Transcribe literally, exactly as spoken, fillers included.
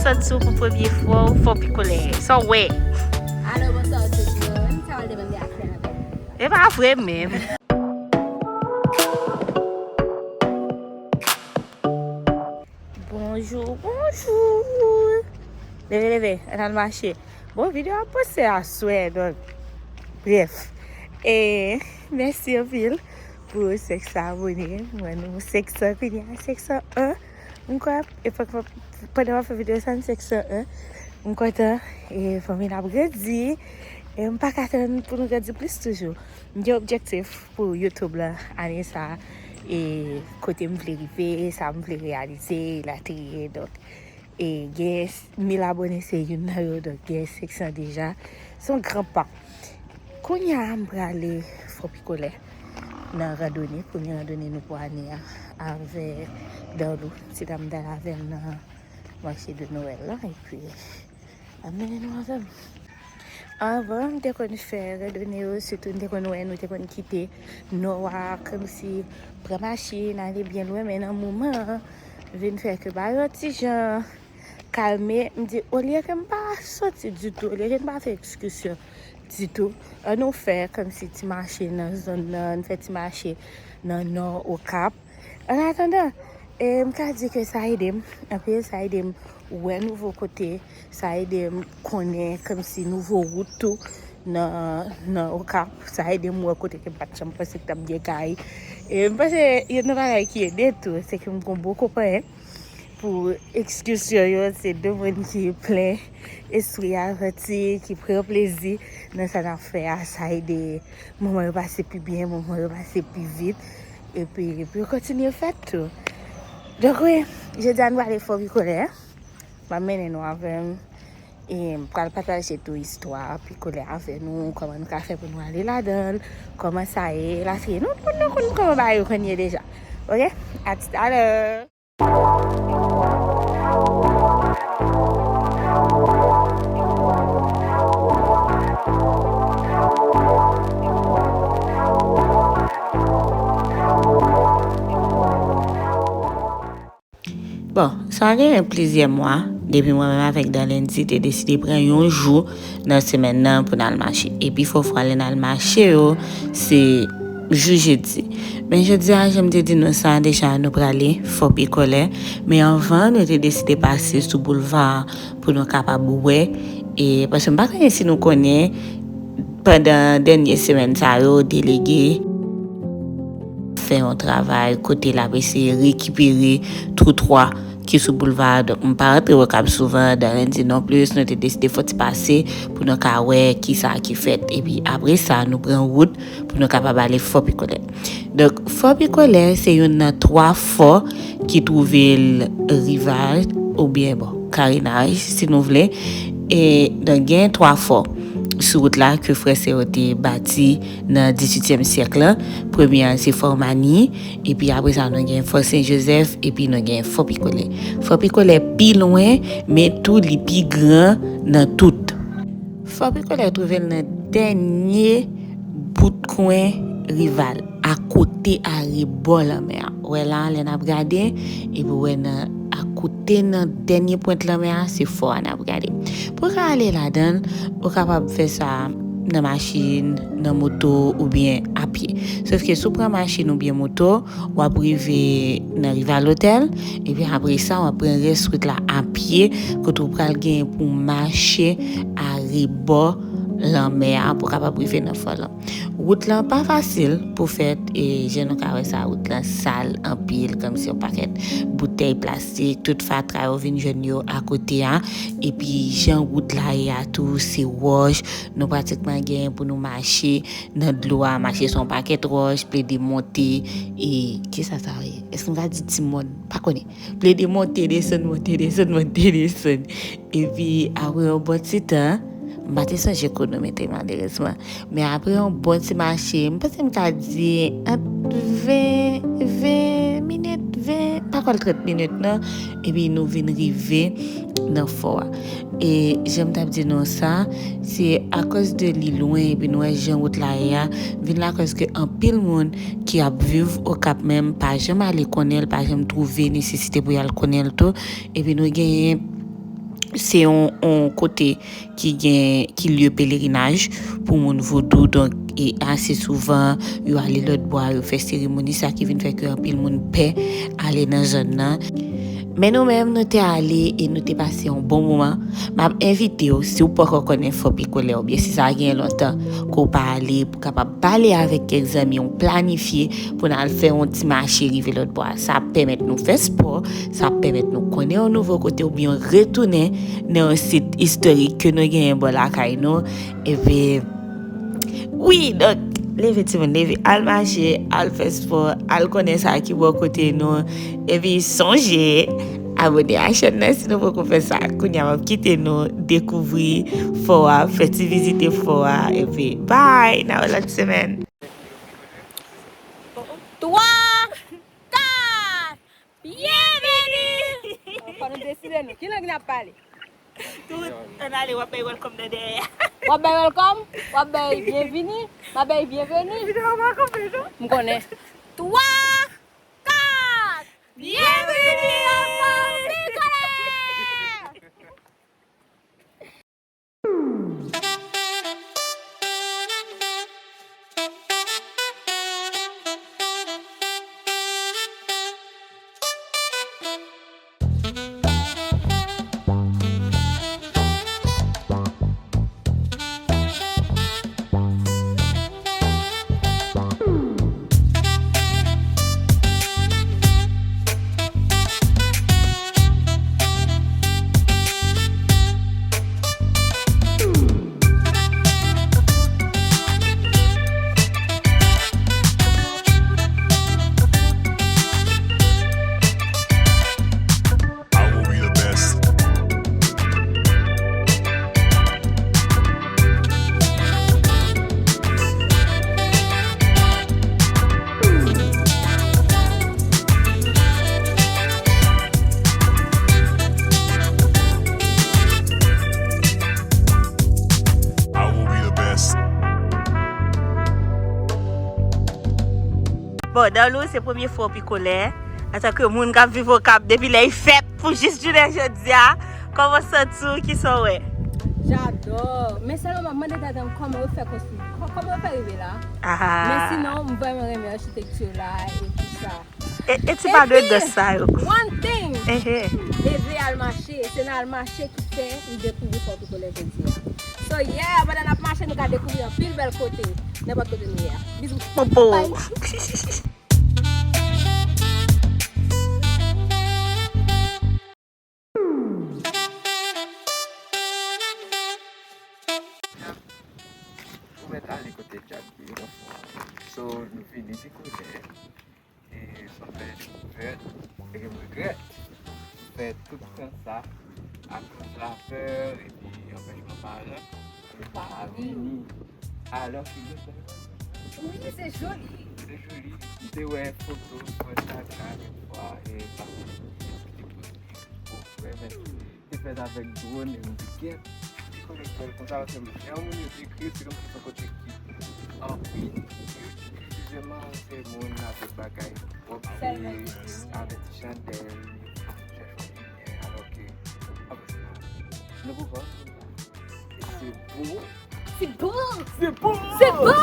Sou pou premye fwa w fò pikolè. Sa w wè? Alo, bonswa, se Dion. Sa w al demande a Kren avè? E pa vre menm. Bonjou, bonjou. Leve, leve, ann al mache. Bon, videyo a poste aswè, donk, brèf. E mèsi anpil pou senk san abone. Mwen, nou senk san kounye a, senk san en. M kwè, e fòk, fòk, pandan w ap fè videyo sa, n senk san en. M kontan, e fanmi n ap grandi. E m pa ka tann pou nou grandi plis toujou. M gen objektif pou YouTube la ane sa a. E kote m vle rive, sa m vle reyalize, elatriye. Donk, e gen mil abone se youn nan yo, donk gen senk san deja. Se yon gran pa. Kounye a, m prale Fò Pikolè nan randone, premye randone nou pou ane a, avèk Danlou, ti dam dal avè m nan mache de Nwèl la, epi ap mennen nou avè m. Anvan, m te konn fè randone yo, sitou m te konn wè nou te konn kite Nò a, kòmsi pran machin, ale byen lwen, men nan moman an, vin fè ke bagay yo ti jan kalme, m di, olye ke m pa soti ditou, olye ke m pa fè ekskursyon ditou, ann nou fè kòmsi ti mache nan zòn nan, n fè ti mache nan Nò, Okap. An atandan, e, m ka di ke sa ede m anpil, sa ede m wè nouvo kote, sa ede m konnen kòmsi nouvo wout tou nan, nan Okap, sa ede m wè kote ke m pa t janm panse k t ap gen kay. E m panse youn nan bagay ki ede tou, se ke m gen bon konpayen pou ekskursyon yo, se de moun ki plen espri avanti, ki pran plezi nan sa n ap fè a, sa ede moman yo pase pi byen, moman yo pase pi vit, epi pou yo kontinye fèt tou. Donk wi, jodi a nou prale Fò Pikolè, m ap mennen nou avè m, e m pral pataje tou istwa Pikolè avè nou, kòman nou ka fè pou nou ale ladan l, kòman sa ye, elatriye. Nou, nou, nou konn kòman bagay yo konn ye deja. Oke? A tout à l'heure. Bon, sa genyen plizyè mwa depi mwen menm avèk Darlendy te deside pran yon jou nan semèn nan pou n al mache. E pifò fwa lè n al mache yo, se jou jedi. Men jodi a, jan m te di nou sa deja, nou prale Fò Pikolè. Men anvan, nou te deside pase sou boulva a pou nou kapab wè. E, paske m pa konnen si nou konnen, pandan dènye semèn sa yo, delege fè yon travay kote l ap eseye rekipere twotwa ki sou boulva a. Donk, m pa rantre Okap souvan, Darlendy non plis. Nou te deside fò ti pase pou nou ka wè kisa ki fèt. Epi apre sa, nou pran wout pou nou kapab ale Fò Pikolè. Donk, Fò Pikolè se youn nan twa fò ki twouve l Rival oubyen, bon, Karenaj, si nou vle. E, donk, gen twa fò sou wout la ke frè sè yo te bati nan dizuityèm syèk la. Premye a, se Fò Mani, epi apre sa, nou gen Fò Sen Jozèf, epi nou gen Fò Pikolè. Fò Pikolè pi lwen, men tou li pi gran nan tout. Fò Pikolè twouve l nan dènye bout kwen Rival, akote arebò lanmè a. Ou wè la, lè n ap gade, epi ou wè nan, akote nan dènye pwent lanmè a, se fò a n ap gade. Pou w ka ale ladan l, ou kapab fè sa nan machin, nan moto oubyen a pye. Sòf ke si w pran machin oubyen moto, w ap rive nan Rival Otèl, epi apre sa, w ap pran rès wout la a pye, kote w pral gen pou w mache arebò lanmè a pou w kapab rive nan fò lan. Wout lan pa fasil pou fèt, e jan nou ka wè sa, wout lan sal anpil, kòmsi yon pakèt boutèy plastik, tout fatra yo vin jwenn yo akote a. Epi jan wout la ye a tou, se wòch, nou pratikman gen pou nou mache nan dlo a, mache sou yon pakèt wòch, plede monte, e kisa sa ye? Èske m ka di ti mòn? Pa konnen. Plede monte, desann, monte, desann, monte, desann. Epi, apre yon bon ti tan, m pa te sonje kwonometre, malerezman. Men apre yon bon ti mache, m panse m ka di ant ven, ven minit, ven, pa kwè l trant minit, non. Epi nou vin rive nan fò a. E jan m t ap di nou sa, se akòz de li lwen, epi nou wè jan wout la ye a, vin lakòz ke anpil moun ki ap viv Okap menm pa janm ale konnen l, pa janm twouve nesesite pou y al konnen l tou. Epi nou genyen Se yon, yon kote ki gen, ki lye pelerinaj pou moun vodou. Donk, e ase souvan, yo ale lòt bò a, yo fè seremoni, sa ki vin fè ke anpil moun pè ale nan zòn nan. Men nou menm, nou te ale e nou te pase yon bon moman. M ap envite w, si w poko konnen Fò Pikolè, oubyen si sa gen lontan ke w pa ale, pou kapab pale avèk kèk zanmi w, planifye pou n al fè yon ti mache rive lòt bò a. Sa ap pèmèt nou fè spò, sa ap pèmèt nou konnen yon nouvo kote oubyen retounen nan yon sit istorik ke nou genyen bò lakay nou. Epi, wi, donk, leve timoun, leve, al mache, al fè spò, al konnen sa ki bò kote nou. Epi sonje, abòne a chèn nan si nou poko fè sa. Kounye a m ap kite nou dekouvri fò a, fè ti vizite fò a, epi bye, n a wè lòt semèn. Twa, kat, byenveni! Fò nou deside nou. Ki lang n ap pale? Tout, ann ale, w ap bay welcome nan dèyè. W ap bay welcome, w ap bay byenvini, m ap bay byenveni. Videyo pa kanpe, non? M konnen. Twa, kat, byenveni nan Fò Pikolè! I will be the best. I will be the best. Bon, Danlou, se premye fwa w Pikolè. Antanke moun k ap viv Okap depi lè l fèt pou jis jounen jodi a, kòman w santi w? Kisa w wè? J'adore. Men sèlman m ap mande dada m kòman yo fè konstwi, kò-, kòman yo fè rive la. Ah. Men sinon, m vrèman renmen achitekti la e tout sa. E, e ti pa de dans sa yo. One thing. Ehe. Leve al mache. Se nan al mache ki fè m dekouvri Fò Pikolè jodi a. So, yeah, pandan n ap mache, nou ka dekouvri anpil bèl kote, nenpòt kote nou ye a. Bizou. Popo. Bye. Ou mèt ale kote djab ye. So, nou vini Pikolè. E sa fè dekouvèt, e m regrèt fè tout tan sa akoz lapè epi anpèchman paran, nou pa vini. Alò ki gen sa. Wi, se joli. Se joli. M te wè foto sou Instagram yon fwa, e sa te poste. Bon, vrèman, te fèt avèk dwòn, e m di, "Gèt, ki kote k bèl konsa?" Paske jan moun yo dekri, se kòmsi se yon kote ki anpil. Dezyèmman, se moun avèk bagay pwòp, e avèk ti chandèl, chèche yon limyè, alò ke, apre sa, nou konprann, se bo. Se bo! Se bo! Se bo!